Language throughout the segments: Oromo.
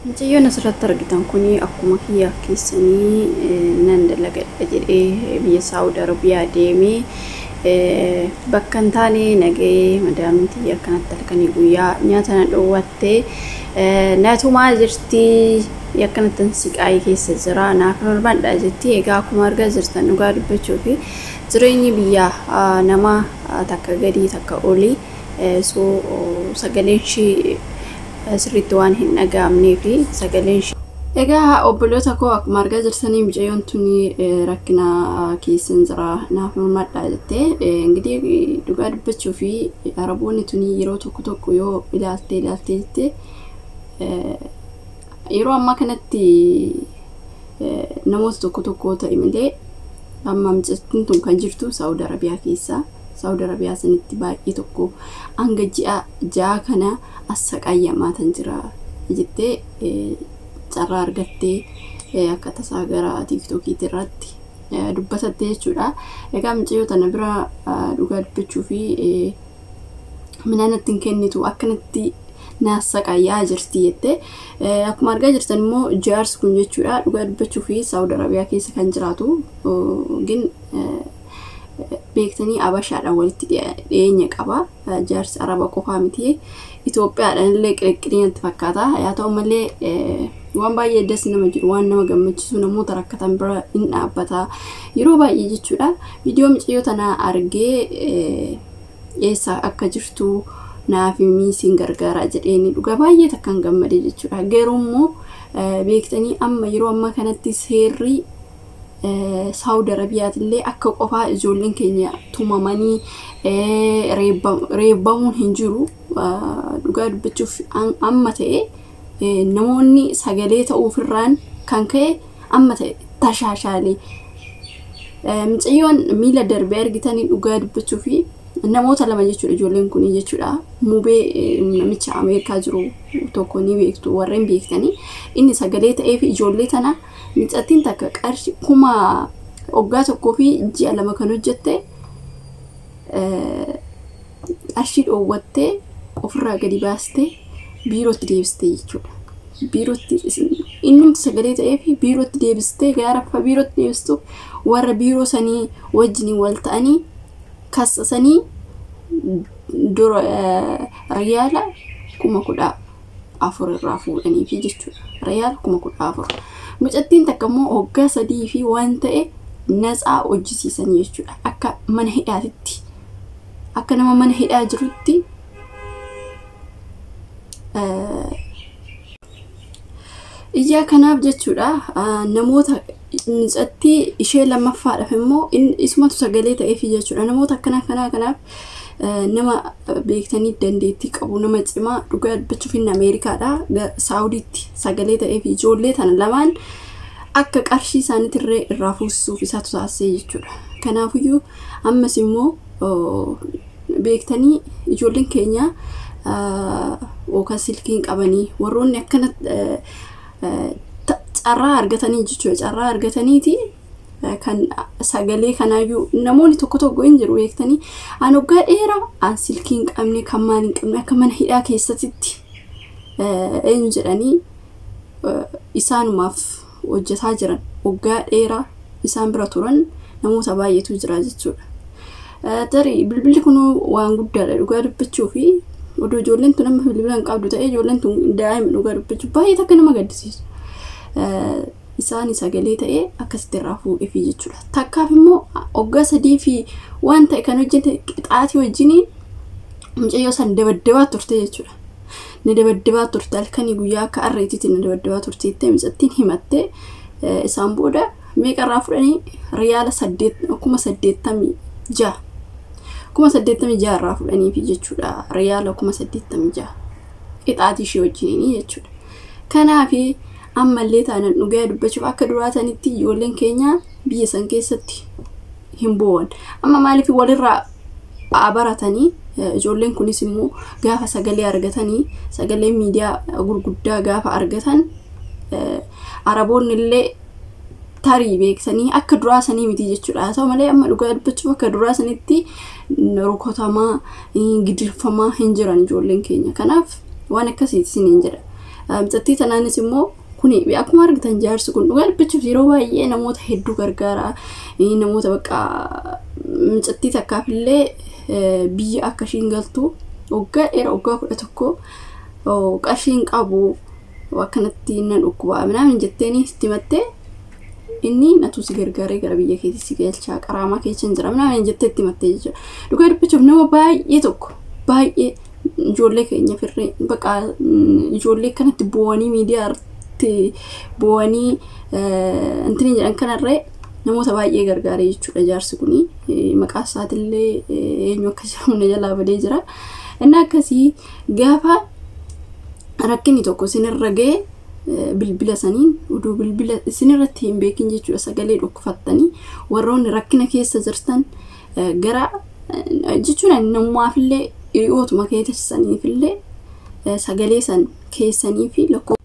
Mucayyoon asirratti argitan kun akkuma kiyyaaf keessanii nan dalagadha jedhee biyya Saawud Arabiyaa deemee bakka hin taane nagahee madaamni tiyya akkanatti halkanii guyyaa nyaata na dhoowwattee natumaa jirti, akkanatti siqaayii keessa jira, naaf barbaadha jetti. Egaa akkuma argaa jirtan, dhugaa dubbachuu fi jireenyi biyya namaa takka gadii takka olii, so sagaleen ishee sirriitti waan hin dhaga'amnee fi sagaleen ishee. Egaa obboloota koo, akkuma argaa jirtanii mucayyoon tuni rakkina keessan jira, naaf mirmadhaa jettee. Ingidihi dhugaa dubbachuu fi Araboonni tuni yeroo tokko tokko yoo ilaaltee ilaaltee jettee, yeroo ammaa kanatti namoota tokko tokko ta'e malee, amma mucattiin tun kan jirtu Saawud Arabiyaa keessa. Saawud Arabiyaa sanitti baay'ee tokko hanga ji'a 6 kana assaqayyamaa tan jira jettee, carraa argattee akka tasaa gara TikTokiitti irratti dubbatatte jechuudha. Egaa mucayyoo tana bira dhugaa dubbachuu fi minaan ittiin kennitu akkanatti naassaqayyaa jirti jettee. Akkuma argaa jirtan immoo jaarsi kun jechuudha, dhugaa dubbachuu fi Saawud Arabiyaa keessa kan jiraatu gin beektanii Abashaadhaan walitti dhiyeenya qaba. Jaarsi Araba qofaa miti. Itoophiyaadhaan illee qiriqqiriin natti fakkaata. Haa ta'u malee waan baay'ee das nama jiru, waan nama gammachiisu, namoota rakkatan bira hin dhaabbata. Yeroo baay'ee jechuudha. Viidiyoo mucayyoo tanaa argee eessa akka jirtu naaf miisiin gargaara jedheeni dhugaa baay'ee takkaan gammade jechuudha. Garuu immoo beektanii amma yeroo ammaa kanatti seerri Saawud Arabiyaatillee akka qofaa ijoolleen keenya tumamanii reebbamuun hin jiru. Dhugaa dubbachuuf amma ta'e namoonni sagalee ta'uufirraan kan ka'e amma ta'e tashaashaalee. Mucayyoon miila darbee argitanii, dhugaa dubbachuu fi namoota lama jechuudha ijoolleen kun jechuudha. Mubee namicha Ameerikaa jiru tokko ni beektu warreen beektanii, inni sagalee ta'ee fi ijoollee tana mucattiin takka qarshii 1000 waggaa 1 fi ji'a 2 kan hojjette qarshii dhoowwattee ofirraa gadi baastee biirootti deebistee jechuudha. Biirootti innumti sagalee ta'ee fi biirootti deebistee, gaara biirootti deebistuuf warra biiroo sanii wajjiniin wal ta'anii kassasanii dura riyaala 14,000 irraa fuudhaniifi jechuudha. Riyaala 14,000. Mucattiin takka immoo waggaa 3 fi waan ta'e natsaa hojjisiisanii jechuudha. Akka mana hidhaatitti. Akka nama mana hidhaa jirutti. Ijaa kanaaf jechuudha, namoota mucattii ishee lammaffaadhaaf immoo isumatu sagalee ta'eefi jechuudha. Namoota akkana kanaa kanaaf nama beektanii dandeettii qabu, nama cimaa, dhugaa dubbachuuf inni Ameerikaadha. Saawudiitti sagalee ta'eefi ijoollee tana lamaan akka qarshii isaaniitirree irraa fuusisuuf isaatu taasisee jechuudha. Kanaafiyyuu ammas immoo beektanii ijoolleen keenya yookaan silkiin qabanii warroonni akkana carraa argatanii jechuudha. Carraa argataniiti kan sagalee kanaayyuu namoonni tokko tokko hin jiru beektanii. An waggaa dheeraa an silkii hin qabne, kan maal hin qabne, akka mana hidhaa keessatti eenyu jedhanii isaanumaaf hojjetaa jiran, waggaa dheeraa isaan bira turan namoota baay'eetu jira jechuudha. Tarii bilbilli kun waan guddaadha dhugaa dubbachuu fi odoo ijoolleen tun amma bilbila hin qabdu ta'e, ijoolleen tun daa'ima, dhugaa dubbachuu baay'ee takka nama gaddisiisu. Isaan sagalee ta'ee akkasitti irraa fuudheefi jechuudha. Takkaaf immoo waggaa 3 fi waan ta'e kan hojjete qixaatii wajjiniin mucayyoo san dabaddabaa turte jechuudha. Ni dabaddabaa turte, halkanii guyyaa akka arreetiitti ni dabaddabaa turte jettee mucattiin himattee, isaan booda meeqa irraa fudhanii? Riyaala 86,000, 86,000 irraa fudhaniifi jechuudha. Riyaala 86,000 qixaatii ishee wajjiniin jechuudha. Kanaafi ammallee taanan dhugaa dubbachuuf akka duraatanitti ijoolleen keenya biyya san keessatti hin bo'an. Amma maaliif walirraa baratanii, ijoolleen kunis immoo gaafa sagalee argatanii, sagalee miidiyaa gurguddaa gaafa argatan, Araboonni illee tarii beeksanii akka duraa sanii miti jechuudha. Haa ta'u malee amma dhugaa dubbachuuf akka duraa sanitti rukutamaa, gidirfamaa hin jiran ijoolleen keenya. Kanaaf waan akkasiiti isiniin jedha. Mucattii tanaanis immoo kuni akkuma argitan jaarsi kun dhugaa dubbachuuf yeroo baay'ee namoota hedduu gargaara. Namoota bakka mucattii takkaafillee biyya akka ishiin galtu waggaa dheeraa waggaa 11 qarshiin qabu akkanatti nan dhukkubaa minaamin jetteeni itti himattee inni natu si gargaaree gara biyya keetii si galchaa qaraamaa keessa hin jira minaamin jettee itti himattee jechuudha. Dhugaa dubbachuuf nama baay'ee tokko baay'ee ijoollee keenya firree bakka ijoollee kanatti boo'anii miidiyaa irratti boo'anii intini jedhan kanarree namoota baay'ee gargaaree jechuudha jaarsi kuni. Maqaa isaatillee eenyu akka jedhamu na jalaa badee jira. Inni akkasii gaafa rakkinni tokko isinirra ga'e bilbila saniin oduu bilbila isinirratti hin beekin jechuudha sagalee dhokfattanii warroonni rakkina keessa jirtan gara jechuun namummaafillee hiriyootuma keessaniifillee sagalee san keessanii fi lakkoo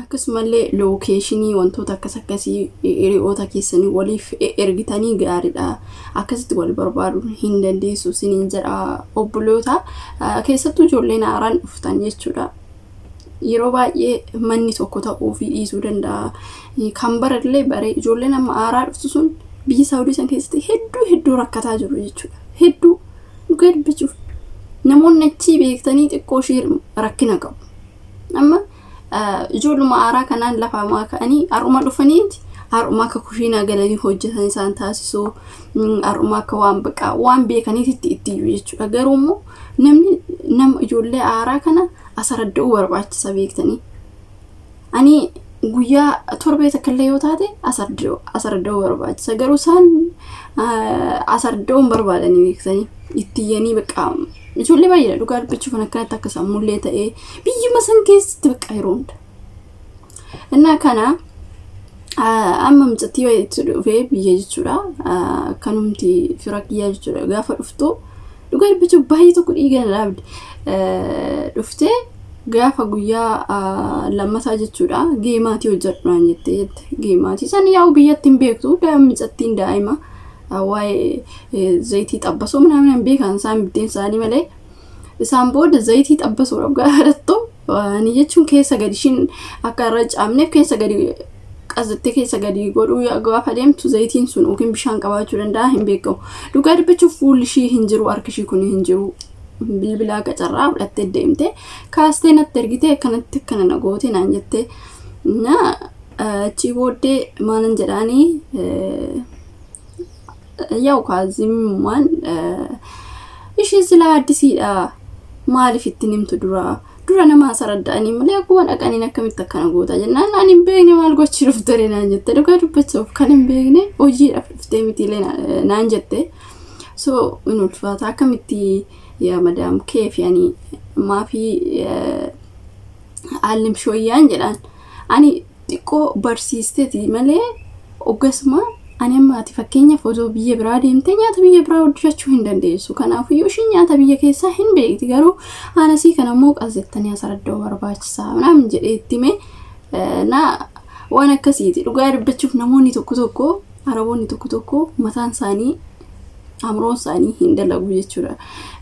akkasumallee lookeeshinii wantoota akkas akkasii hiriyoota keessanii waliif ergitanii gaariidha. Akkasitti wal barbaaduu hin dandeessu isiniin jedha obboloota keessattuu ijoolleen haaraan dhuftan jechuudha. Yeroo baay'ee manni tokko ta'uu fi dhiisuu danda'a. Kan barallee baree ijoolleen amma haaraa dhuftu sun biyya Saawudii san keessatti hedduu hedduu rakkataa jiru jechuudha. Hedduu dhugaa dubbachuuf namoonni achii beektanii xiqqoo ishee rakkina qabu. Amma ijoolluma haaraa kanaan lafaa ka'anii har'uma dhufaniiti har'uma akka kushiinaa galanii hojjetan isaan taasisuu har'uma akka waan baqa waan beekaniititti itti iyyuu jechuudha. Garuu immoo namni nama ijoollee haaraa kana asaradda'uu barbaachisa beektanii. Ani guyyaa torbee takka illee yoo taate asaradda'uu barbaachisa. Garuu isaan asaradda'uu hin barbaadanii beektanii itti iyyanii baqa ijoollee baay'eedha dhugaa dubbachuuf kan akkanatti akka sammuullee ta'ee biyyuma san keessatti baqa yeroo hunda. Innaa kana amma mucattii wayiitti dhufee biyya jechuudha. Kanumti fira kiyyaa jechuudha. Gaafa dhuftu dhugaa dubbachuuf baay'ee tokko dhiiga na dhaabde. Dhuftee gaafa guyyaa lammataa jechuudha geemaatii hojjedhu naan jettee jette. Geemaatii san yaa'u biyyatti hin beektu mucattiin daa'ima waa'ee zayitii xabbasuu minaamin hin beekan isaan biddeen isaanii malee. Isaan booda zayitii xabbasuudhaaf gaafa dhattu ani jechuun keessa gadi ishiin akka irra caamneef keessa gadi qazattee keessa gadi godhuu gaafa deemtu zayitiin sun yookiin bishaan qabaachuu danda'a hin beekamu. Dhugaa dubbachuuf fuulli ishii hin jiru harki ishii kun hin jiru. Bilbilaa qacarraa fudhattee deemte kaastee natti ergitee akkanatti akkana na goote naan jette. Na achii booddee maalan jedhaanii yaa'u kaazimummaan isheen silaa addisiidha maaliif ittiin himtu dura dura nama asaradda'anii malee akkuma dhaqaniin akkamitti akkana goota jennaan ani hin beekne maal gochii dhuftee naan jette. Dhugaa dubbachuuf kan hin beekne hojiidhaaf dhuftee mitiilee naan jette. So in ulfaata akkamitti yaa madaam keef yani maafii allimshooyyaan jedhaan ani xiqqoo barsiisteeti malee oggasuma ani amma ati fakkeenyaaf osoo biyya biraa deemtee nyaata biyya biraa hojjechuu hin dandeessu. Kanaafuu ishiin nyaata biyya keessaa hin beekti garuu anasii kana immoo qazettanii asaradda'uu barbaachisaa minaamin jedhee itti hime. Na waan akkasiiti dhugaa dubbachuuf namoonni tokko tokko araboonni tokko tokko mataan isaanii amroon isaanii hin dalagu jechuudha.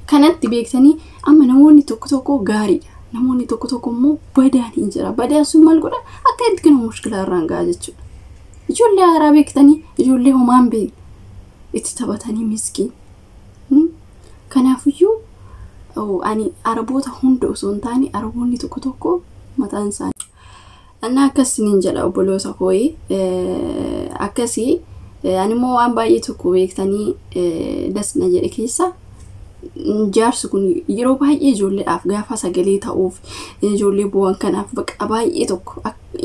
Kanatti beektanii amma namoonni tokko tokko gaariidha. Namoonni tokko tokko immoo badaan hin jira. Badaan sun maal godha? Akka itti kennu mushkilaa irraan ga'a jechuudha. Ijoollee haaraa beektanii ijoollee homaan beekne itti taphatanii miskiin. Kanaafiyyuu ani araboota hunda osoo hin taane araboonni tokko tokko mataan isaanii. Annaa akkasiniin jedha obboloota kooyi akkasii ani immoo waan baay'ee tokko beektanii dasna jedhe keessa jaarsi kun yeroo baay'ee ijoolleedhaaf gaafa sagalee ta'uuf ijoollee bu'an kanaaf baqa baay'ee tokko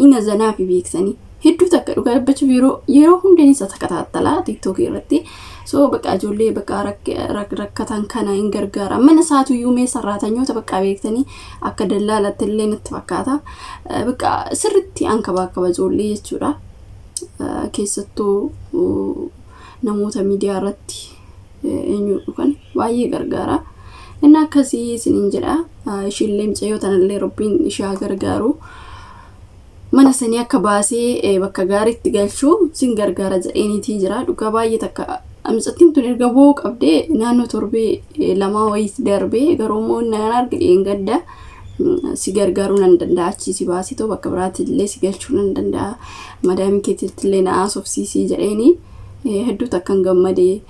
ina zanaa fi beektanii hedduu takka dhugaa dubbachuuf yeroo hundeen isa takataattala tiiktookii irratti. So baqa ijoollee baqa rakkatan kana hin gargaara. Mana isaatu iyyuu mee sarraatanyoota baqa beektanii akka dallaalatti illee natti fakkaata. Baqa sirriitti ankabaakaba ijoollee jechuudha. Keessattuu namoota miidiyaa irratti eenyu dhufan baay'ee gargaara. Inni akkasii isiniin jedha. Ishiillee mucayyoo tanallee Rabbiin ishee haa gargaaru. Mana sanii akka baasee bakka gaariitti galchuu sin gargaara jedheeniitii jira. Dhugaa baay'ee takka mucattiin tun erga boo'uu qabdee naannoo torbee lamaa wayiitti darbee garuu immoo naan arge gadda. Si gargaaruu nan danda'a, achii si baasitoo bakka biraatti illee si galchuu nan danda'a, madaamii keetitti illee na haasofsiisii jedheeni hedduu takkan gammadee.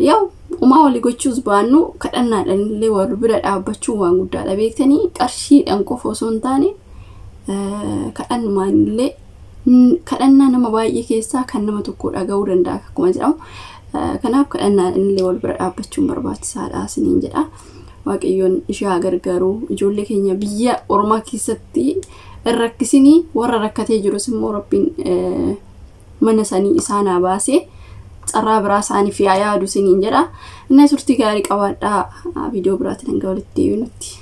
Yaa'u umaa walii gochuus baannu kadhannaadhaan illee warri bira dhaabbachuun waan guddaadha beektanii, qarshiidhaan qofa osoo hin taane kadhannumaan illee, kadhannaa nama baay'ee keessaa kan nama tokko dhaga'uu danda'a akkuma jedhamu. Kanaaf kadhannaadhaan illee wal bira dhaabbachuun barbaachisaadha isiniin jedha. Waaqayyoon ishee haa gargaaru. Ijoollee keenya biyya ormaa keessatti hin rakkisinii, warra rakkatee jirus immoo Rabbiin mana sanii isaan haa baasee carraa biraa isaaniif yaa yaadu isiniin jedha. Inni turtii gaarii qabaadhaa, viidiyoo biraatiin hanga walitti deebinutti.